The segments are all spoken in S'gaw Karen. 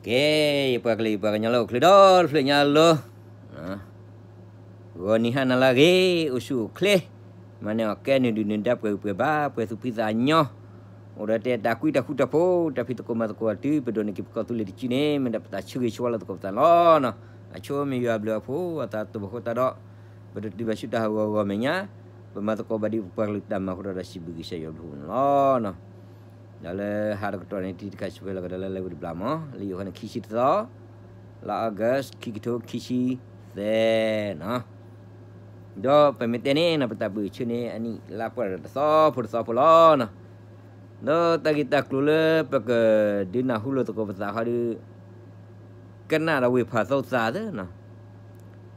ကဲ, ယပှၤကလုာ်ယပှၤကညီလၢအိၣ်ချ့ဒီတဖျၢၣ်ညါလီၤ. ဂီၤနံၤဟါနၤလၢအဂ့ၤ, အိၣ်ဆူၣ်အိၣ်ချ့, မၤန့ၢ်အီၣ်ကဲနုာ်ဒုၣ်နုာ်ဒါ ပှဲၤဂံၢ်ပှဲၤဘါ ပှဲၤသူၣ်ဖှံသးညီ, အိၣ်ဒီးတၢ်အဲၣ်တၢ်ကွံ တၢ်ဃူတၢ်ဖိး တၢ်ဖံးသကိးမၤသကိးအတုၤ ပဒိးန့ၢ်က့ၤပကီၢ်သူလ့ၤတစုန့ၣ် မ့ၢ်ဒၣ်ပတၢ်ဆၢဂ့ၤဆၢဝါလၢသကိးပသးလီၤ. အဆိမ့ၢ်ယွၤအဘျုးအဖှိၣ် အသးတဘၣ်ဃိသတးဒီး ပတတုၤဘၣ်ဆူတၢ်ဟးဂီၤဂီၤမဲာ်ညါ, ပမၤသကိးဘၣ်ဒ်ပပှၤကလုာ်တၢ်မၤအဃိဒီး စံးဘျုးကစၢ်ယွၤအဘျုးအဖှိၣ်န့ၣ်လီၤ. ဒီးလၢဟါတကတီၢ်န့ၣ် တံၤတခါစံးဖဲလီၤကဒီးလၢလၢဝံၤတဘျီမး, လၢယိၤဟၣ်န့ၣ်ခံဆံတသီ, လါ August ခံကထိခံဆံသၢနီၤ. ဒီးပမ့ၢ်တဲန့ၣ်နီၤ ပတၢ်ဘုၣ်ဆၢန့ၣ် အနံၣ်လါပှဲၤဒီးတသီဖိတသီဖိလီၤနီၤ. ဒီးတၢ်ဂ့ၢ်တၢ်ကျိၤလၢပကဒုးနၢ်ဟူလိာ်သကိးပသးခီဒီး ကနၣ်ဒီးဝ့ၢ်ဖးသိသးသနီ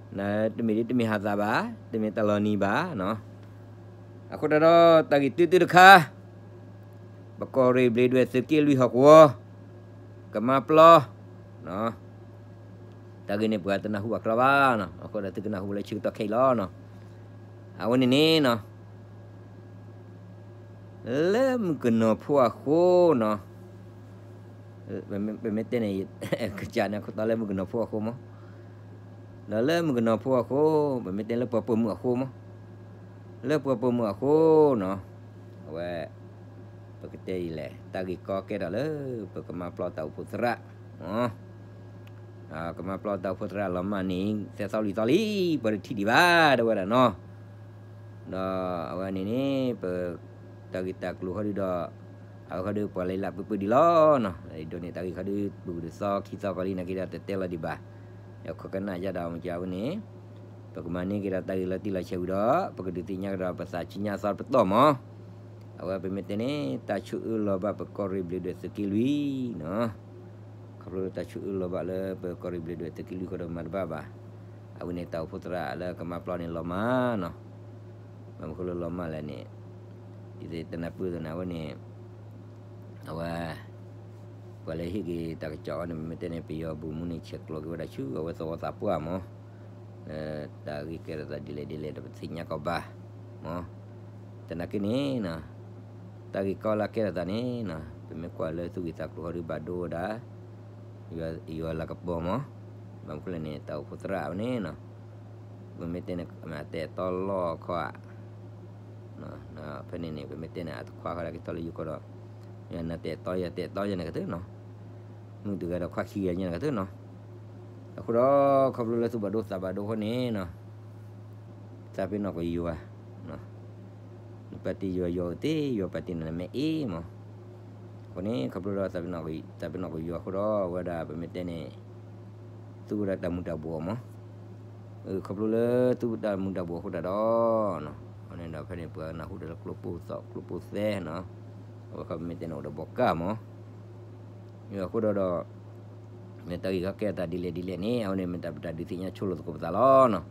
ၤ, တမ့ၢ်ဒ်တမ့ၢ်ဟးသးဘၣ်, တမ့ၢ်တၢ်လီၤနံၤဘၣ်နီၤ. အဃိသတးဒီးတၢ်ဂ့ၢ်တုၤတုၤတခါ, ပကီၢ်ရ့ၣ်ဘျ့းဒွဲၣ်သုးက့လွံၢ်ဟီၣ်ကဝီၤ, ကမါပျီ, တၢ်ဂ့ၢ်န့ၣ်ပှၤတနၢ်ဟူဘၣ်ကျီဘၣ်နီၤ, အဃိဒီးသုကနၢ်ဟူလၢဆၢကတီၢ်ခဲအံၤလီၤနီၤ. အဝဲန့ၣ်န့ၣ်နီၤ လၢမုၣ်ကနီၤဖိအဃိနီၤ, ပမ့ၢ်တဲန့ၣ် ကစၢ်န့ၣ်ခိၣ်တီလၢမုၣ်ကနီၤဖိအဃိမး, ဒီးလၢမုၣ်ကနီၤဖိအဃိ, ပမ့ၢ်တဲလၢပှၤပိာ်မုၣ်အဃိမး, လၢပှၤပိာ်မုၣ်အဃိနီၤ, အဝဲ ပကတဲဒ်လဲၣ် တၢ်ဂ့ၢ်ကီကဲထီၣ်လၢ ပကမါပျီတၢ်အိၣ်ဖှိၣ်သရၣ် ကမါပျီတၢ်အိၣ်ဖှိၣ်သရၣ်လီၤမၢ်န့ၣ် သၢသီလွံၢ်သီလံ ပှၤတထံၣ်ဒံးဘၣ် တဲဝဲဒၣ်နီၤ. ဒီးအဝဲန့ၣ်န့ၣ် ပ တၢ်ဂ့ၢ်တၢ်ကျိၤခီဒုဒီး အဝဲခီဒုပှၤလၢလၢပှဲၤပှဲၤဒံးလီၤနီၤ. ဒိးန့ၢ်တၢ်ဂ့ၢ်ခီဒု ပူၤတသီခံသီကီးလံ နာ်က့ဒီးတတဲလီၤဒံးဘၣ်. ယခိးကနၣ်ယၤဒီး မ့ၢ်ကဝဲန့ၣ် ပကမၤန့ၢ်က့ၤဒီးတၢ်ဂ့ၢ်လီၤတံၢ်လီၤဆဲးဝံၤဒီး ပကဒုးသ့ၣ်ညါကဒီးပသးဆူညါအသီတပတီၢ်မး. အဝဲပမ့ၢ်တဲန့ၣ် တၢ်ဆိၣ်အၢလီၤဘၣ်ပကီၢ်ရ့ၣ်ဘျ့းဒွဲၣ်သုးက့လွံၢ်နီၤ. ခီဖျိလၢတၢ်ဆိၣ်အၢလီၤဘၣ်လၢပကီၢ်ရ့ၣ်ဘျ့းဒွဲၣ်သုးက့လွံၢ်ဃီဒီးမၤတဘၣ်ဘၣ်. အဝဲန့ၣ်တၢ်အိၣ်ဖှိၣ်သရၣ်လၢကမါပျီန့ၣ်လီၤမၢ်နီၤ. ဘၣ်မနုၤဃိလၢလီၤမၢ်လဲၣ်န့ၣ် ဒ်သိးတနၢ်ပၢၢ်သနာ်ဝဲန့ၣ် အဝဲ ပှၤလၢဟ့ၣ်က့ၤတၢ်ကစီၣ်အီၤန့ၣ် မ့မ့ၢ်တဲန့ၣ် ပယီၤဘိၣ်မူန့ၣ် ဆဲးကျိးက့ၤဝဲဒၣ်ဆူအဝဲသဝီသးပှၢ်မး လၢတၢ်ဂ့ၢ်ကဲထီၣ်သးဒ်လဲၣ်ဒ်လဲၣ်ဒီး ပသ့ၣ်ညါကီးဘၣ်မး. သနာ်က့န့ၣ် တၢ်ဂ့ၢ်ကီလၢကဲထီၣ်သးန့ၣ် ပမ့ၢ်ကွၢ်လၢသူၣ်ဂ့ၢ်သးကျိၤဟီဒုဘၣ်ဒိဝဲဒၣ် ယွၤလၤကပီၤမး. ဘၣ်မနုၤလဲၣ်န့ၣ် တၢ်အိၣ်ဖှိၣ်သရၣ်ဝဲန့ၣ် ပမ့ၢ်တဲန့ၣ် အတဲာ်တီလီၢ်ခီဧါ. ဖဲန့ၣ်န့ၣ် ပမ့ၢ်တဲန့ၣ် အတခွါဃီဒၣ်က့ၤထီၣ်လၢယိၤကီၢ်ဒီး ယနတဲာ်တီယၤတဲာ်တီယၤန့ၣ်ကတၢၢ်နီၤ. မုၢ်တဂၤဒီးခွါခံဂၤညါန့ၣ်ကတၢၢ်နီၤ. အဃိဒီး ခီဖျိလၢသူၣ်ဘၣ်ဒိသးဘၣ်ဒိအဃိန့ၣ်နီၤ သးပ့ၤနီၣ်ကယွၤ, နပာ်တ့ၢ်ယွၤ ယွၤအိၣ်သ့ ယွၤပာ်တ့ၢ်နၤ နမ့ၢ်အ့ၣ်မး. အဃိန့ၣ် ခီဖျိဒီး သးပ့ၤနီၣ်ကယွၤအဃိဒီး အဝဲဒၣ်ပမ့ၢ်တဲန့ၣ် သူဝဲဒၣ်တၢ်မူၤတၢ်ဘှီးမး. ခီဖျိလၢသူဝဲတၢ်မူၤတၢ်ဘှီးအဃိသတးဒီး အဃိန့ၣ်ဒီး ဖဲန့ၣ် ပှၤနၢ်ဟူဒီးလၢကျိပိၢ်သီ ကျိပိၢ်သဲနီၤ, အဝဲခီပမ့ၢ်တဲန့ၣ် အိၣ်ဒီးဘီကၢ်မး. အဃိဒီးဒီး မ့ၢ်တၢ်ဂ့ၢ်ကီကဲထီၣ်သးဒ်လဲၣ်ဒ်လဲၣ်န့ၣ် အဝဲန့ၣ်မ့ၢ်တၢ်ပတၢ်ဒုးသ့ၣ်ညါဆိလိာ်သကိးပသးလီၤနီၤ.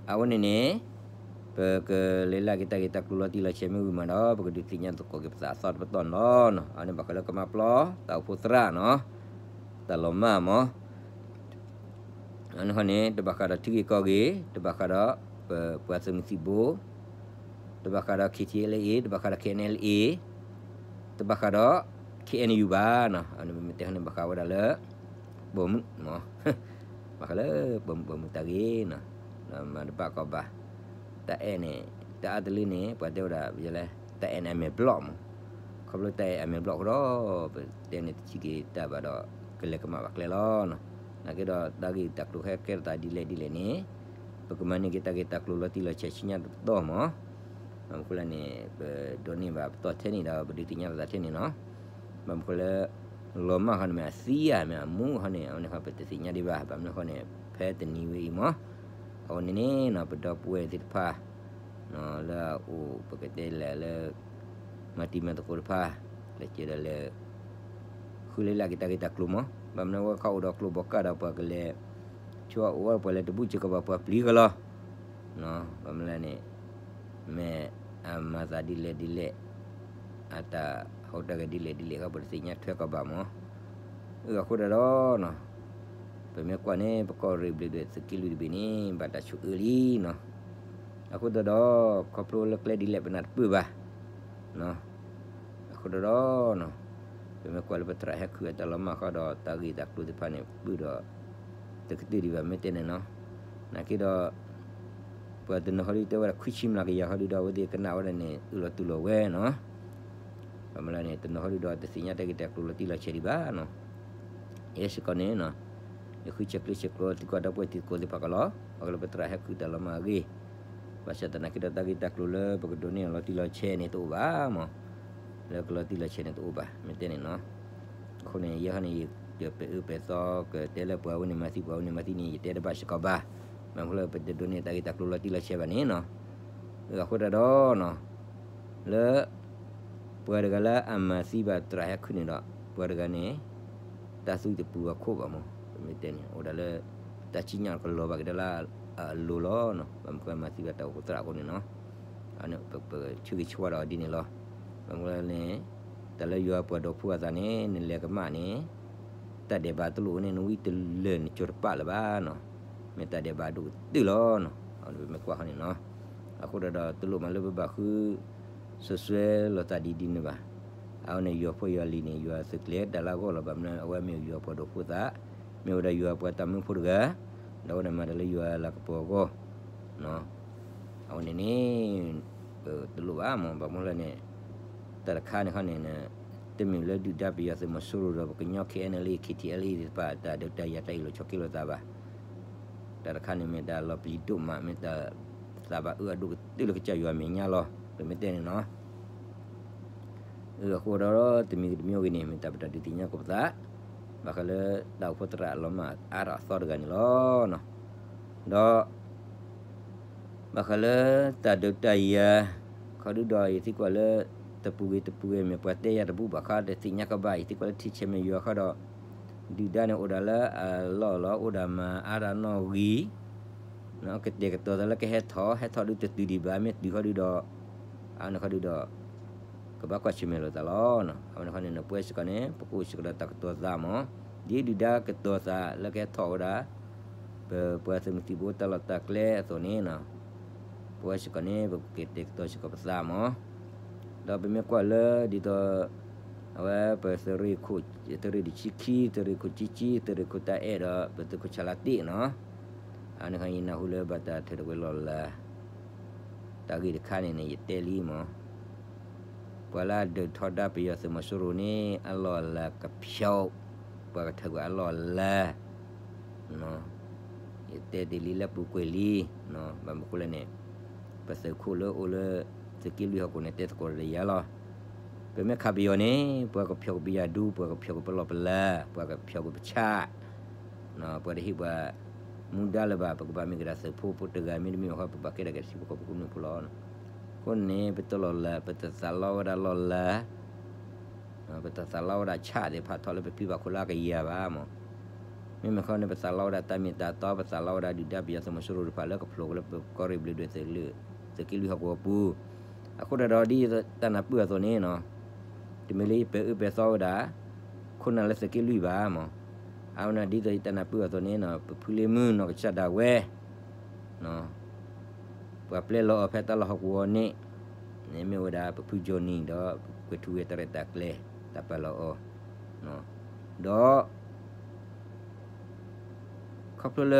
အဝဲန့ၣ်န့ၣ် ပကလဲၤလၢက့ၤတၢ်ဂ့ၢ်တၢ်ကျိၤလီၤတံၢ်လီၤဆဲးမ့ၢ်ဝံၤမးဒီး ပကဒုးသ့ၣ်ညါသကိးက့ၤပသးအသီတပတီၢ်န့ၣ်လီၤ. အဝဲန့ၣ်ဘၣ်ဃးလၢကမါပျီ တၢ်အိၣ်ဖှိၣ်သရၣ်နီၤ, တၢ်လီၤမၢ်မး. အန့ၣ်ဃီန့ၣ် တဘၣ်ဃးဒီးထံဂ့ၢ်ကီၢ်ဂ့ၢ်, တဘၣ်ဃးဒီးပပှၤသုးမုၢ်သံၣ်ဘိ, တဘၣ်ဃးဒီး K T L A, တဘၣ်ဃးဒီး K N L A, တဘၣ်ဃးဒီး K N U ဘၣ်နီၤ. အန့ၣ်မ့ၢ်တဲန့ၣ် ဘၣ်ဃးဝဲဒၣ်လၢ ပိာ်မုၣ်မး, ဘၣ်ဃးလၢပိာ်မုၣ်ပိာ်မုၣ်တၢ်ဂ့ၢ်နီၤ, ဒီးမၤတဘၣ်ကီးဘၣ်. တၢ်အဲၣ်န့ၣ် တၢ်အါတလၢန့ၣ် ပှၤတဲဝဲဒၣ် ပယဲလဲၣ် တၢ်အဲၣ်န့ၣ်အမဲာ်ဘျီၣ်မး. ခီဖျိတၢ်အဲၣ်အမဲာ်ဘျီၣ်အဃိဒီး ပတဲန့ၣ်တဆံးက့ၤတၢ်ဘၣ်ဒီး ကလဲၤကမၣ်ဘၣ်ကျဲလီၤ. နာ်က့ဒီးတၢ်ဂ့ၢ်တၢ်ကျိၤဟဲကဲထီၣ်သးဒ်လဲၣ်ဒ်လဲၣ်န့ၣ် ပကမၤန့ၢ်က့ၤတၢ်ဂ့ၢ်တၢ်ကျိၤလီၤတံၢ်လီၤဆဲးဆူညါတပတီၢ်မး. ဘၣ်မနုၤဃိလဲၣ်န့ၣ် ပဒိးန့ၢ်ဘၣ်ပတီၢ်ထဲန့ၣ်ဒီး ပဒုးသ့ၣ်ညါပသးထဲန့ၣ်နီၤ. ဘၣ်မနုၤဃိလၢ လီၤမၢ်ဃီန့ၣ်မ့ၢ်အသံဧါ မ့ၢ်အမူဃီန့ၣ် အဝဲန့ၣ်ဃီပတသ့ၣ်ညါဒံးဘၣ်. ဘၣ်မနုၤဃီန့ၣ် ဖဲတနံၤဝဲအံၤမး အဝဲန့ၣ်န့ၣ်နီၤ ပဒီပုၢ်ဝဲၢ်သ့ၣ်တဖၣ် လၢအအိၣ်ပကတဲလဲၣ်လၢ မၤတံၤမၤသကိးတဖၣ် လဲၤက့ၤဒီးလဲၤ ဃုလၢလၢက့ၤတၢ်ဂ့ၢ်တၢ်ကျိၤမး. ဘၣ်မနုၤဝဲခီအိၣ်ဒီးကျိာ်ဘီးကၢ်ဒီးပှၤကလဲၤ ဆိအအိၣ်ဝဲပှၤလဲၤတဘူၣ်စ့ၢ်ကီးဘၣ်ပှၤပျံၤဃီလီၤ. ဘၣ်မနုၤလဲၣ်န့ၣ် မ့ၢ်အမၤသးဒ်လဲၣ်ဒ်လဲၣ် အတၢ်ဟူးတၢ်ဂဲၤဒ်လဲၣ်ဒ်လဲၣ်ဃီ ပတသ့ၣ်ညါထွဲကီးဘၣ်မး. အဃိဒီးဒီး ပမ့ၢ်ကွၢ်န့ၣ် ပကီၢ်ရ့ၣ်ဘျ့းဒွဲၣ်သုးက့လွံၢ်တဘ့ၣ်န့ၣ် ဘၣ်တၢ်ဆိၣ်အၢလံနီၤ. အဃိဒီးဒီး ခီဖျိလၢကျဲဒ်လဲၣ်ပနၢ်တပၢၢ်ဘၣ်. အဃိဒီးဒီး ပ ပမ့ၢ်ကွၢ်လၢပသရၣ်ဟဲခုးအတၢ်လီၤမၢ်ဃီဒီး တၢ်ဂ့ၢ်တၢ်ကျိၤသ့ၣ်တဖၣ်န့ၣ် ပုၢ်ဒီး တကတၢၢ်ဒံးဘၣ် မ့ၢ်တဲန့ၣ်နီၤ. နာ်က့ဒီး ပှၤတနီၤဃီဒုးတဲဝဲဒၣ် ခွံဆံမျးကယၤဃီဒုးဒီး အဝဲသ့ၣ်ကနၣ်ဝဲဒၣ်န့ၣ် အၢၣ်လီၤတူၢ်လိာ်ဝဲနီၤ. ဘၣ်မနုၤလဲၣ်န့ၣ် တနီၤဃီဒုးဒီး တသ့ၣ်ညါတၢ်ဂ့ၢ်တၢ်ကျိၤလီၤတံၢ်လီၤဆဲးဒံးဘၣ်နီၤ. ယဲစ့ၢ်ကီးန့ၣ်နီၤ ယဃုဆဲးကျၢဆဲးကျိးသံကွၢ်ဒီပုၢ်ဝဲၢ်တံၤသကိးသ့ၣ်တဖၣ်ကလီၤ ပှၤကလၢပသရၣ်ဟဲခုးတၢ်လီၤမၢ်အဂ့ၢ်, ဘၣ်ဆၣ်သနာ်က့ဒီး တၢ်ဂ့ၢ်တၢ်ကျိၤလၢပကဒိးန့ၢ်အီၤလီၤတံၢ်လီၤဆဲးန့ၣ်တအိၣ်ဘၣ်မး, လၢကလီၤတံၢ်လီၤဆဲးန့ၣ်တအိၣ်ဘၣ် မ့ၢ်တဲန့ၣ်နီၤ. အဃိန့ၣ် ယဲဟီန့ၣ် ယပဲာ်အၢပဲာ်သီ ကတဲလၢပှၤဝဲန့ၣ်မၤသံ ပှၤဝဲန့ၣ်မၤသံန့ၣ် ယတဲတဘၣ်စ့ၢ်ကီးဘၣ်. မ့ၢ်မနုၤလၢပတဒိးန့ၢ်တၢ်ဂ့ၢ်တၢ်ကျိၤလီၤတံၢ်လီၤဆဲးဘၣ်န့ၣ်နီၤ. အဃိတၢ်ဒီးနီၤ လၢ ပှၤတဂၤလၢအမၤသံဘၣ်သရၣ်ဟဲခုးန့ၣ်ဒီး ပှၤတဂၤန့ၣ် တၢ်သူၣ်တပူၤအခိၣ်ဘၣ်မး, ပမ့ၢ်တဲန့ၣ် အိၣ်ဒၣ်လၢ တၢ်စံၣ်ညီၣ်ကလီၤဘၣ်က့ၤဒၣ်လၢအလိၤလီၤနီၤ. ဘၣ်မနုၤဃိမၤသံဘၣ်တၢ်အိၣ်ဖှိၣ်သရၣ်အဃိန့ၣ်နီၤ, ပဆၢဂ့ၤဆၢဝါဒီးအီၤဒ်န့ၣ်လီၤ. ဘၣ်မနုၤလဲၣ်န့ၣ် တၢ်လၢယွၤပှၤဒီဖိအသးန့ၣ် နလဲၤကမၣ်န့ၣ် တၢ်ဒဲးဘးတလိၣ်န့ၣ် နဝံတလၢာ်နကၠီၤတပာ်လၢၤဘၣ်နီၤ, မ့ၢ်တၢ်ဒဲးဘးဒိၣ်ကတၢၢ်လီၤနီၤ. ပမ့ၢ်ကွၢ်ဃီန့ၣ်နီၤ, အဃိဒီးတလိၣ်မးလၢပဘၣ်ဃု စူးစွဲလိာ်သးဒ်ဒ်န့ၣ်ဘၣ်. အဝဲန့ၣ်ယွၤဖိယွၤလံၤန့ၣ် ယွၤသုးကျဲၤတၢ်လၢအဂီၢ်လီၤ. ဘၣ်မနုၤ အဝဲမ့ၢ်ယွၤပှၤဒီဖိသး, မ့ၢ်ဝဲဒၣ်ယွၤပှၤတၢ်မၢဖိတဂၤ, ဒီးအဝဲန့ၣ်မၤတၢ်လၢယွၤလၤကပီၤအဂီၢ် အဝဲန့ၣ်န့ၣ် တလိၣ်ဘၣ်မး. ဘၣ်မနုၤလဲၣ်န့ၣ် တၢ်တခါန့ၣ်ခီန့ၣ် တမ့ၢ်လၢဒုၣ်ဒါပယီၤသုးမီၤစိရိၤဒီး ပကညီ ခ့ၣ်အဲၣ်ယူၣ်အ့ၣ်လ့ၣ် ခ့ၣ်ထံၣ်အဲၣ်လ့ၣ်သ့ၣ်တဖၣ် တၢ်ဒုးတၢ်ယၤတၢ်အ့ၣ်လိာ်ဆိးက့လိာ်သးဘၣ်. တၢ်တခါန့ၣ်မ့ၢ်တၢ်လီၤပျံၤဒိၣ်မး မ့ၢ်တၢ်သးဘၣ်အၢအဒိၣ်ကတၢၢ်လၢကစၢ်ယွၤအမဲာ်ညါလီၤ. ပမ့ၢ်တဲန့ၣ်နီၤ အဃိဒီးတမံၤတမံၤဂ့ၤန့ၣ် မ့ၢ်တၢ်ပတၢ်ဒုးသ့ၣ်ညါကိးပသး ဘၣ်ဃးလၢတၢ်အိၣ်ဖှိၣ်သရၣ်အလီၤမၢ်အါထီၣ်အသီတဂၤန့ၣ်လီၤ. ဒီး ဘၣ်ဃးလၢတၢ်ဒုးတၢ်ယၤ ခီဒုဒီး ယသံကွၢ်လၢ တပူၤဂ့ၤတပူၤဂ့ၤ မ့ၢ်ပှၤတဲယၤတဘူၣ်ဘၣ်ဃး တသ့ၣ်ညါကဘၣ် ယသံကွၢ်လၢထံဆဲးမဲာ်ယွၤခီဒီး ဒုၣ်ဒါန့ၣ်အိၣ်ဒၣ်လၢအလီၢ်လီၤ အိၣ်ဒၣ်မၤအါဒၣ်နီၣ်ဂံၢ် ကတဲာ်ကတီၤသးလၢကဟဲထီၣ် ဟဲထီၣ်ဒုတတုၤဒံးဘၣ် မ့ၢ်တုၤခီဒုဒီး အဝဲန့ၣ်ခီဒုဒီး ကဘၣ်ကွၢ်ဆၢၣ်မဲာ်လိာ်သးလီၤ. အဝဲန့ၣ်ခီန့ၣ် ပဝဲစ့ၢ်ကီးန့ၣ် ပကအိၣ်စ့ၢ်ကီးဒီးတၢ်ကတီၤသးမး ဒ်ဒုၣ်ဒါကတီၤသးလၢကဟဲထီၣ်ဝဲဒၣ် ပပှၤသုးမုၢ်သံၣ်ဘိတၢ်လီၢ်တၢ်ကျဲအသိးန့ၣ် ပဝဲစ့ၢ်ကီးန့ၣ် ပကကတဲာ်ကတီၤစ့ၢ်ကီးပသးမး ဒီးပမ့ၢ်ကွၢ်လၢဒ်သိး အဝဲပသုးရ့ၣ်ခိၣ် သုးရ့ၣ်တဆံခံ သုးရ့ၣ်ခိၣ်ဆံဆံ သုးရ့ၣ်ခိၣ်တၢ်အဲၣ်ဒီး ပသုးခိၣ်ဆါလါတ့ၣ်နီၤ အန့ၣ်ခီယနၢ်ဟူလၢဘၣ်တၢ်ထုးထီၣ်ကွံာ်လီၢ်လၤ တၢ်ဂ့ၢ်တခါန့ၣ်န့ၣ် ယတဲလံမး ပှၤလၢအဒုးထီဒါပယီၤသုးမီၤစိရိၤန့ၣ် အလီၢ်အလၤကဖျိး ပှၤကထုးကွံာ်အလီၢ်အလၤ ယတဲတ့ၢ်လံလၢပူၤကွံာ်လံ ဘၣ်မနုၤဃိလဲၣ်န့ၣ် ပသုးခိၣ်လၢအိၣ်လၢ သုးက့လွံၢ်ဟီၣ်ခိၣ်န့ၣ် တဲသကိးဒီးယၤလီၤ. ပမ့ၢ်ခးပယီၤန့ၣ် ပှၤကဖျိးကွံာ်ပယီၤဒူ ပှၤကဖျိးကွံာ်ပလီၢ်ပလၤ ပှၤကဖျိးကွံာ်ပဆၣ် ပှၤတဟ့ၣ်ပှၤမူဒါလၢၤဘၣ် ပကဘၣ်မ့ၢ်ကဒါသုးဖိဖိတဂၤ မ့တမ့ၢ်ဘၣ်ဃီ ပဘၣ်ကဲဒၣ်က့ၤထံဖိကီၢ်ဖိကမျၢၢ်ဖိလီၤ. အဃိန့ၣ် ပတလီၢ်လၤ ပတသးလီဝဲဒၣ်လီၢ်လၤ ပတသးလီဝဲဒၣ်ဆၣ်သ့ၣ်တဖၣ်ထီၣ်လၢပဖံဘၣ်ခိၣ်လၢအကယၤဘၣ်မး. မ့မ့ၢ်ဃီန့ၣ် ပသးလီဝဲဒၣ်တၢ်မ့ၢ်တၢ်တီ ပသးလီဝဲဒၣ်ဒုၣ်ဒါပယီၤသုးမီၤစိရိၤတဖၣ်လၢကဖျိးကွံာ်လၢပကီၢ်ရ့ၣ်ဘျ့းဒွဲၣ်သုးက့လွံၢ်ဟီၣ်ခိၣ်အပူၤ အဃိတၢ်ဒီးဒ်တၢ်နၢ်ပၢၢ်အသိးန့ၣ်နီၤ တမ့ၢ်လၢယပဲာ်အၢပဲာ်သီဝဲဒၣ် ခိၣ်နၢ်လၢသုးက့လွံၢ်ဘၣ်မး. အဝဲန့ၣ်ဒ်သိးယတၢ်နၢ်ပၢၢ်အသိးန့ၣ်နီၤ ပဖုလ့မုၢ်နီၢ်ကစၢ်ဒၣ်ဝဲ ပှၤပျဲလီၤအီၤဖဲတၢ်လီၢ်ဟီၣ်ကဝီၤန့ၣ် န့ၣ်မ့ၢ်ဝဲဒၣ် ပဖုကၠီနံၤဒီး ကွဲၤထူဝ့ၤတၢ်ရဲၣ်တၢ်ကျဲၤ တၢ်ပာ်လီၤအီၤ ဒီး ခီဖျိလၢ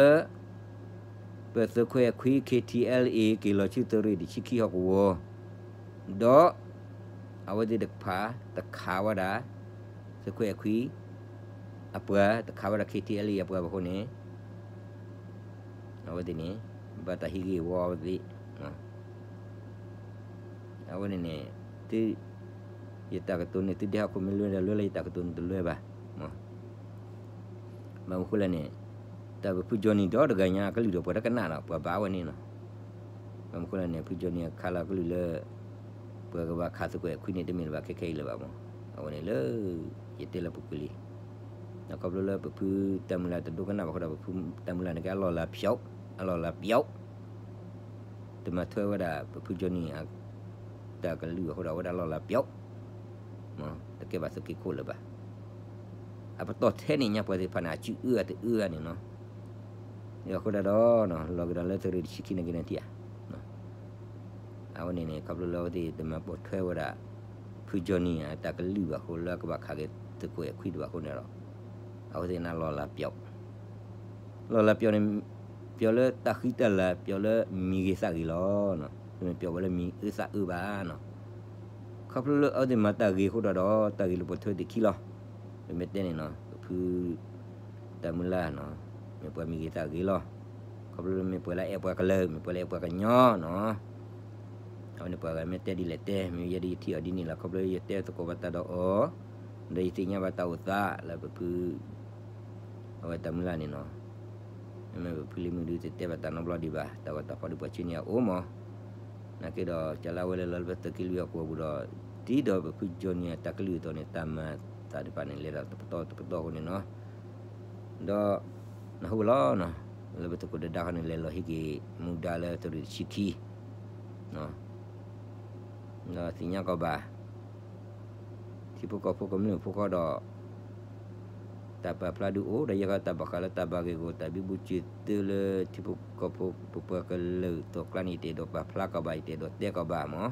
ပသုးခွဲးခွံ ခ့ၣ်ထံၣ်အဲလ်အ့ၣ် က့ၤလီၤဆူသုးရ့ၣ်တဆံခံဟီၣ်ကဝီၤ ဒီး အဝဲသ့ၣ်တဖၣ်တခးဝဲဒၣ် သုးခွဲးခွံ အပှၤ တခးဝဲဒၣ် ခ့ၣ်ထံၣ်အဲလ်အ့ၣ် အပှၤဘၣ်အဃိန့ၣ် အဝဲသ့ၣ်န့ၣ် ဘၣ်တၢ်ဟံးဂ့ၢ်ဝီအဝဲသ့ၣ် အဝဲန့ၣ်န့ၣ် သု ယတၢ်ကတိၤန့ၣ် သုဒဲဟီၣ်ခိၣ်မ့ၢ်လွဲဒီး လွဲလၢယတၢ်ကတိၤန့ၣ်တလွဲဘၣ်. ဘၣ်မနုၤဃိလဲၣ်န့ၣ် တၢ်ပဖုကၠီနံၤဒီတဂၤညါအကလုၢ်ဒီး ပှၤတကနၣ်ဒီး ပှၤဘၣ်ဝဲန့ၣ်လီၤ. ဘၣ်မနုၤဃိလဲၣ်န့ၣ် ဖုကၠီနံၤအခါလီၤအကလုၢ်လၢ ပှၤကဘၣ်ခးသုးခွဲးခွံန့ၣ် တမ့ၢ်လၢၤဘၣ်ခဲခဲအံၤလၢၤဘၣ်မး. အဝဲန့ၣ်လၢ ယတဲလၢပူၤကွံာ်လံ ဒီးခီဖျိလၢပဖုတၢ်မုၢ်လၢ်တဒိကနၣ်ဘၣ်ဃိဒီး ပဖုတၢ်မုၢ်လၢ်န့ၣ်က့ အလီၢ်လၤပျီ အလီၢ်လၤပျီ တမၤထွဲဝဲဒၣ် ပဖုကၠီနံၤ တၢ်ကလုၢ်အဃိဒီး အဝဲဒၣ်လီၢ်လၤပျီ တကဲဘၣ်သုးက့ခိၣ်လၢၤဘၣ်. အပတီၢ်ထဲန့ၣ်ညါပှၤသ့ၣ်တဖၣ်န့ၣ် အစုအၢအတအၢန့ၣ်နီၤ. အဃိဒၣ်ဒီး လီၤကဒီးလၢသုးရ့ၣ်တဆံခံန့ၣ်က့ၤန့ၣ်ထံၣ်ဧါ. အဝဲန့ၣ်န့ၣ် ခီဖျိလၢအဝဲသ့ၣ်တမၤပိာ်ထွဲဝဲဒၣ် ဖုကၠီနံၤအတၢ်ကလုၢ်ဘၣ်အဃိလၢကဘၣ်ခးက့ၤ သုးခိၣ်အဲၣ်ခွံတဘၣ်အဃိန့ၣ်ဒီး အဝဲသ့ၣ်န့ၣ်လီၤလးပျီ, လီၤလးပျီန့ၣ် ပျီလၢတၢ်ဃံတၢ်လၤ ပျီလၢမံၤဂ့ၤသးဂ့ၤလီၤ. တမ့ၢ်ပျီဝဲလၢမံၤအၢသးအၢဘၣ်နီၤ. ခီဖျိလၢအဝဲသ့ၣ်မၤတၢ်ဂ့ၤအဃိဒီး တၢ်ဂ့ၤလိာ်ပိာ်ထွဲသ့ၣ်ခံလီၤ. ပမ့ၢ်တဲန့ၣ်နီၤ ပဖု တၢ်မုၢ်လၢ်နီၤ မ့ၢ်ပှၤမံၤဂ့ၤသးဂ့ၤလီၤ. ခီဖျိလၢမ့ၢ်ပှၤလၢအဲၣ်ပှၤကလုာ် မ့ၢ်ပှၤလၢအဲၣ်ပှၤကညီနီၤ အဝဲန့ၣ်ပှၤဂၤမ့ၢ်တဲဒ်လဲၣ်တဲ မ့ၢ်ယဲဒ်ယထံၣ်အီၤဒ်န့ၣ်လီၤ. ခီဖျိယတဲသကိးဘၣ်တၢ်ဒီးအီၤ ဒီးယသ့ၣ်ညါဘၣ်တၢ်အိၣ်သးလၢပဖု အဝဲတၢ်မုၢ်လၢ်န့ၣ်နီၤ မ့မ့ၢ်ပဖုလံမုၢ်ဒုးတတဲဘၣ်တၢ်နီတဘျီဒံးဘၣ် တၢ်ဂီၤတၢ်ဖီၣ်ဒုးပှၤဆှၢန့ၢ်အအိၣ်မး. နာ်က့ဒီး ကလါဝဲလဲၤလီၤလၢပသုးက့လွံၢ်ဟီၣ်ကဝီၤပူၤဒီး ဒ်သိးပဖုကၠီၤနံၤအတၢ်ကလုၢ်အသိးန့ၣ် တၢ်မၤသးတဖၣ်န့ၣ် လဲၤဒီးတပတီၢ်တပတီၢ်အဃိန့ၣ်နီၤ ဒီး နၢ်ဟူလီၤနီၤ လၢပသုးခိၣ်ဒၢဒါခီန့ၣ် လဲၤလီၤဟံးက့ၤမူဒါလၢတရံးတဆံခံ ဒီးသ့ၣ်ညါကီးဘၣ် ထံဖိကီၢ်ဖိကမျၢၢ်ဖိဃီဒီး တၢ်ပာ်ဖျါဒုးအိၣ် ဒီးယဲၢ်ခီတၢ်ဘၣ်ဃးလၢတၢ်ဘၣ်ဂ့ၢ်ဂီၢ် တၢ်ဘံဘူစၢၤသုလၢထံဖိကီၢ်ဖိပပှၤကလုာ်အသိးအကျါန့ၣ် ယတအဲၣ်ဒိးပာ်ဖျါကီးဘၣ် ယတအဲၣ်ဒိးတဲကီးဘၣ်မး.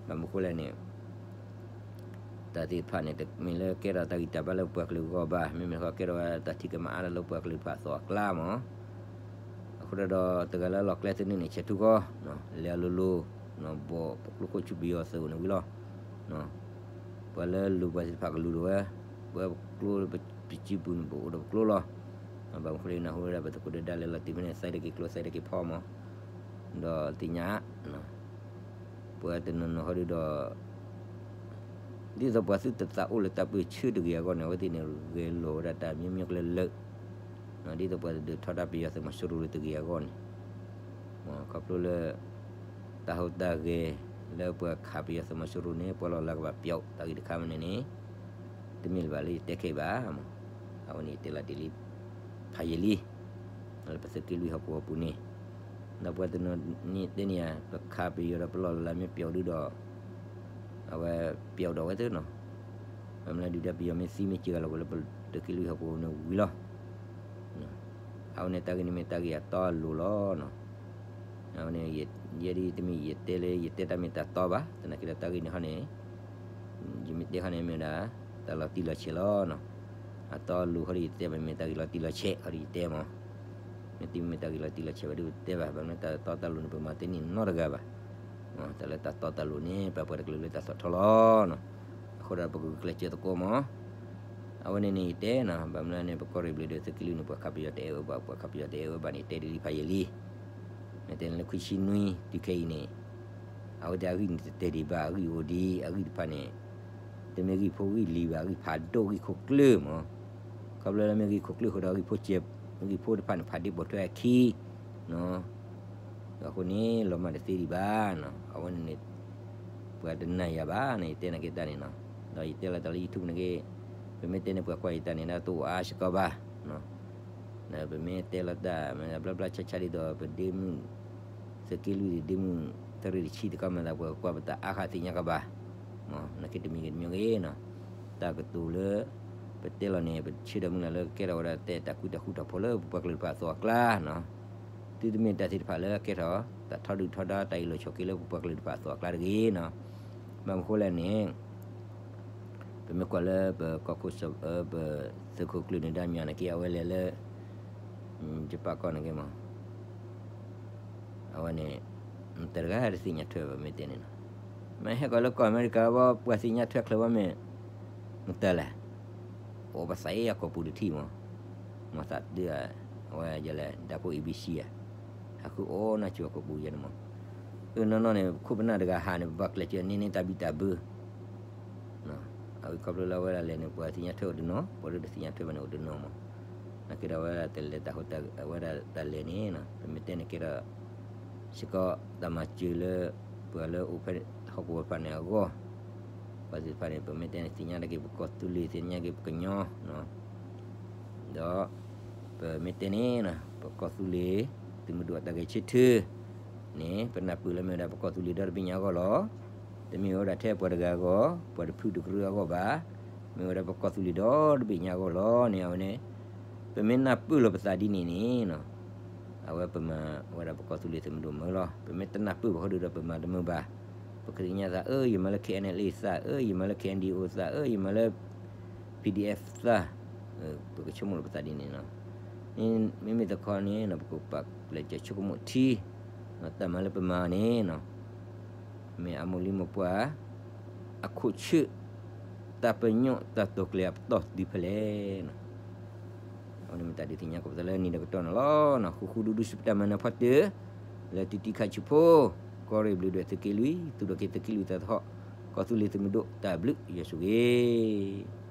ဘၣ်မနုၤဃိလဲၣ်န့ၣ် တၢ်သ့ၣ်တဖၣ်န့ၣ် တမ့ၢ်လၢကဲထီၣ်တၢ်ဂံၢ်တၢ်ဘါလၢပပှၤကလုာ်အဂီၢ်ဘၣ်, မ့မ့ၢ်ဃီကဲထီၣ်ဝဲတၢ်ထံၣ်ကမၤအါထီၣ်လၢပပှၤကလုာ်တဖၣ်အသိးအကျါမး. အဃိဒီး တဂၤလၢလီၢ်ကျဲသနၢၣ်န့ၣ် ဆဲးထူဃီ လဲၤအလိၤလိၤ ဘီၣ်ပကျိခိၣ်ဆူပယီၤသုးအိၣ်န့ၣ်ဝံၤလီၤ. ပှၤလၢလိၤပှၤသ့ၣ်တဖၣ်ကလူၤဒိၣ်ဝဲ, ပကျိပစုပူၤန့ၣ် ပအိၣ်ဒီးပကျိလီၤ. ဘၣ်မနုၤဃိလၢနၢ်ဟူဝဲဒၣ် ပသုးခိၣ်ဒၢဒါလဲၤလီၤတုၤဖဲန့ၣ် သးဒက့ၤကျိသးဒက့ၤဖီမး, ဒီးသ့ၣ်ညါ ပှၤတနီၤနီၤဟီဒုဒီး ဒ်သိးပှၤသုတသးအိၣ်လၢတၢ်ပၢဆှၢတဂ့ၤအဂီၢ်န့ၣ် အဝဲသ့ၣ်န့ၣ် ဂဲၤလိာ်ဝဲဒၣ်တၢ်မံမံကျၢၤလၢာ်, ဒ်သိးပှၤတဒုးထီဒါပယီၤသုးမီၤစိရိၤလၢတဂ့ၤအဂီၢ်န့ၣ်, ခီဖျိလၢ တၢ်ဟူးတၢ်ဂဲၤလၢပှၤခးပယီၤသုးမီၤစိရိၤန့ၣ် ပှၤလီၤလးကဘၣ်ပျီ တၢ်ဂ့ၢ်တခါမးန့ၣ်န့ၣ် တမ့ၢ်လၢၤဘၣ်လၢယတဲခဲအံၤဘၣ်မး, အဝဲန့ၣ်ယတဲလီၤတ့ၢ်လံ ဖးယံာ်လံ လၢပသုးက့လွံၢ်ဟီၣ်ကဝီၤပူၤန့ၣ်, ဒီးပှၤတနီၤန့ၣ်တဲန့ၣ်ဧါ ပခးပယီၤဒီးပလီၢ်လၤမ့ၢ်ပျီဒုဒီး အဝဲပျီဒီးဝဲသ့နီၤ, ပမ့ၢ်လၢဒုၣ်ဒါပယီၤမ့ၢ်သံမ့ၢ်စၢၤဂၤလီၤကီးလၢပသုးက့လွံၢ်ဟီၣ်ကဝီၤန့ၣ်ဝံၤလီၤ. အဝဲန့ၣ်တၢ်ဂ့ၢ်န့ၣ်မ့ၢ်တၢ်ဂ့ၢ်အတီအလိၤလီၤ. အဝဲန့ၣ် ယဲဒ်တမ့ၢ်ယတဲလၢယတဲတၢ်မ့ၢ်တၢ်တီဘၣ်, သနာ်က့ဒီးတၢ်ဂ့ၢ်န့ၣ်ဟီန့ၣ် ယမ့ၢ်တဲခီန့ၣ်မ့ၢ်ဝဲဒၣ် တၢ်လီၤတံၢ်လီၤဆဲးလီၤ. အတီအလိၤခီဒီးယတဲဘၣ် မ့ၢ်တၢ်ဂ့ၢ်လီၤတံၢ်လီၤဆဲးခီဒီးယတဲမး, မ့ၢ်တမ့ၢ်တၢ်ဂ့ၢ်လီၤတံၢ်လီၤဆဲးဘၣ်ဒီးပတဲဘၣ်, ဘၣ်မနုၤတၢ်တီတၢ်လိၤန့ၣ် ပမၤတန့ၢ်နီတဂၤဘၣ်. တၢ်လၢတၢ်တီတၢ်လိၤန့ၣ် ပပှၤတကလုာ်လၢတၢ်ဆီၣ်ထွဲလီၤ. အဃိဒီးပကဂုာ်ကျဲးစၢးသကိးမး. အဝဲန့ၣ်န့ၣ်ယတဲနီၤ, ဘၣ်မနုၤန့ၣ် ပကီၢ်ရ့ၣ်ဘျ့းဒီးသုးက့လွံၢ်န့ၣ် ပှၤခးပယီၤတအဲၣ်ဝဲဘၣ်, ပှၤခးပယီၤတအဲၣ်ဝဲဘၣ်န့ၣ် တဲဒ်လံဖးယံာ်လံ. မ့ၢ်တဲန့ၣ်လၢခွံဆံနွံတုၤခဲအံၤန့ၣ် အဝဲသ့ၣ်အဂံၢ်န့ၣ်တတဲာ်ဒံးဘၣ်, အဂံၢ်အိၣ်ဒံး, အဂံၢ်တဖၣ်န့ၣ် တမ့ၢ်ဂံၢ်ဖိဂံၢ်လံၤဘၣ်, အဂံၢ်ဖးဒိၣ်ဂံၢ်ခိၣ်ကျၢၢ်မး. ခီဖျိလၢမ့ၢ်ဂံၢ်ခိၣ်ကျၢၢ်အဃိဒီး ဂံၢ်ဖိစဲး, ဂံၢ်ဖိတဖၣ်န့ၣ် ဖးဒိၣ်ပိာ်ထွဲအခံ အဃိန့ၣ် လီၤမၢ်တသ့ဒံးဘၣ်နီၤ. အဝဲန့ၣ်န့ၣ် ပှၤတနာ်ယၤဘၣ်န့ၣ် ယတဲနာ်က့တၢ်န့ၣ်နီၤ. ဒီးယတဲလီၤတၢ်လၢ YouTube နာ်က့, ပမ့ၢ်တဲန့ၣ် ပှၤကွၢ်ယတၢ်န့ၣ် တအိၣ်အါစ့ၢ်ကီးဘၣ်. ပမ့ၢ်တဲလီၤတၢ် မ့ၢ်ဘျါဘျါဆါဆါဒ်သိး ပဒ့မုၣ် သုးက့လွံၢ်ဒ့မုၣ် တရံးတဆံတခီမၤသး ပှၤကွၢ်ပတၢ်အါဃာ်သ့ၣ်ညါကဘၣ်. နာ်က့တမံၤဂ့ၤတမံၤဂ့ၤနီၤ, တၢ်ကတိၤလၢ ပတဲလီၤန့ၣ် ပဆၢဒီးမုၢ်လၢ်လၢကကဲထီၣ်ဝဲဒၣ်တဲတၢ်ဃူတၢ်ဃူထီၣ်ဖိလၢပပှၤကလုာ်တဖၣ်အသိးအကျါနီၤ. တုၤတမ့ၢ်တၢ်သ့ၣ်တဖၣ်လၢကဲထီၣ် တၢ်ထီဒုၣ်ထီဒါတၢ်အ့ၣ်လိာ်ဆိးက့လၢပပှၤကလုာ်တဖၣ်အသိးအကျါတဂ့ၤနီၤ. ဘၣ်မနုၤဃိလဲၣ်န့ၣ် ပမ့ၢ်ကွၢ်လၢပကီၢ်ခိၣ်စီၤ ပသုးခိၣ်ကျၢၢ်နၢၤဒါမၠးနာ်က့ အဝဲလဲၤလၢ ယပာ်ကီၢ်နာ်က့မး အဝဲန့ၣ် တဂၤတသ့ၣ်ညါထွဲဘၣ်မ့ၢ်တဲန့ၣ်နီၤ. မ့ၢ်ဟဲကီးလၢကီၢ်အမဲရကၤဘၣ် ပှၤသ့ၣ်ညါထွဲချၢဘၣ်မ့ၢ် မတၤလဲၣ်, အိၣ်ပသးအ့ၣ်အကီၢ်ပူၤတထံၣ်မး, မၤသးဒ် အဝဲယလဲၣ် ဒၣ်ဖိ A B C ဧါ, ဟးဃုအီၣ်နၢ်စူၤအကီၢ်ပူၤယဲန့ၣ်မး, အၢနီၢ်နီၢ်န့ၣ် ခိၣ်ပနၢ်တဂၤဟးန့ၣ် ပဘၣ်ကျဲးစၢးန့ၢ်န့ၢ်တၢ်ဘံၣ်တၢ်ဘၢ အဝဲခီဖျိလၢအဝဲဒၣ်လဲၤန့ၣ် ပှၤသ့ၣ်ညါထွဲအိၣ်တနီၤ, ပှၤလၢတသ့ၣ်ညါထွဲဘၣ်န့ၣ်အိၣ်တနီၤမး, နာ်က့ဒီးအဝဲဒၣ်တလဲၤတၢ်ဟူးတၢ် အဝဲဒၣ်တၢ်လဲၤန့ၣ်နီၤ, ပမ့ၢ်တဲန့ၣ်ကဲဒီး စ့ၢ်ကီးတၢ်မၤစၢၤလၢ ပှၤလၢအိၣ်ဖဲဟီၣ်ကဝီၤတဖၣ်န့ၣ်အဂီၢ်, ပှၤသ့ၣ်တဖၣ်န့ၣ် ပမ့ၢ်တဲန့ၣ် သ့ၣ်ညါတၢ်က့ၤပကီၢ်သူလ့ၤ သ့ၣ်ညါက့ၤပကညီနီၤ, ဒီး ပမ့ၢ်တဲန့ၣ်နီၤ ပကီၢ်သူလ့ၤ သုးမုၢ်ဒိၣ်အတၢ်ဂဲၤဆၢထၢၣ်န့ၣ် ပနၢ်ပၢၢ်လၢမ့ၢ်ဝဲဒၣ်ပကီၢ်သူလ့ၤဒီတဘ့ၣ်ညါအဂီၢ်လီၤ. တမ့ၢ်ဝဲဒၣ်ထဲပှၤတဂၤအဂီၢ် ပှၤတဖုတကရၢအဂီၢ်ဘၣ်, မ့ၢ်ဝဲဒၣ်ပကီၢ်သူလ့ၤဒီတဘ့ၣ်ညါအဂီၢ်လီၤန့ၣ် အဝဲန့ၣ် ပမ့ၢ်နၢ်ပၢၢ်လီၤပသးဒ်န့ၣ်န့ၣ်နီၤ အဝဲပမၤဝဲဒၣ်ပကီၢ်သူလ့ၤသုးမုၢ်ဒိၣ်မၢလီၤ. ပမ့ၢ်တနၢ်ပၢၢ်ဘၣ်ဃီဒီး ပမၤတမုာ်ဘၣ်. ပကသ့ၣ်ညါသး အၢ ယမၤလၢ K N L A သး အၢ ယမၤလၢ K N D O သး အၢ ယမၤလၢ ပ PDF သၢ, ပကဆိကမိၣ်လၢပသးဒ်န့ၣ်လီၤ. မ့မ့ၢ်တခီန့ၣ် ပကပာ်ပျဲးစၢၤဆိကမိၣ်ထံ, တၢ်မၤလၢပမၤန့ၣ် မ့ၢ်အမိၢ်လံၤမိၢ်ပှၢ် အခိၣ်ဆၢၣ်, တၢ်ပညိၣ်တၢ်တိာ်ကျဲၤအပတီၢ်တုၤဖဲလဲၣ်. အဝဲန့ၣ်မ့ၢ်တၢ်ဒုးသ့ၣ်ညါကိးပသူလၢနံၤဒီးကတီၢ်န့ၣ်လီၤ. ဃူဃူဒူဒူစံးပတၢ်မၤနၢၤဖီတၢၢ် လၢတံတံခါဆံးဖိ, ကီၢ်ရ့ၣ်ဘျုးဒွဲၣ်သုးက့လွံၢ်, သူၣ်ထီၣ်က့ၤသုးက့လွံၢ်သးသဟီၣ်, ကီၢ်သူလ့ၤသုးမုၢ်ဒိၣ်တၢ်ဘျုးယွၤဆိၣ်ဂ့ၤ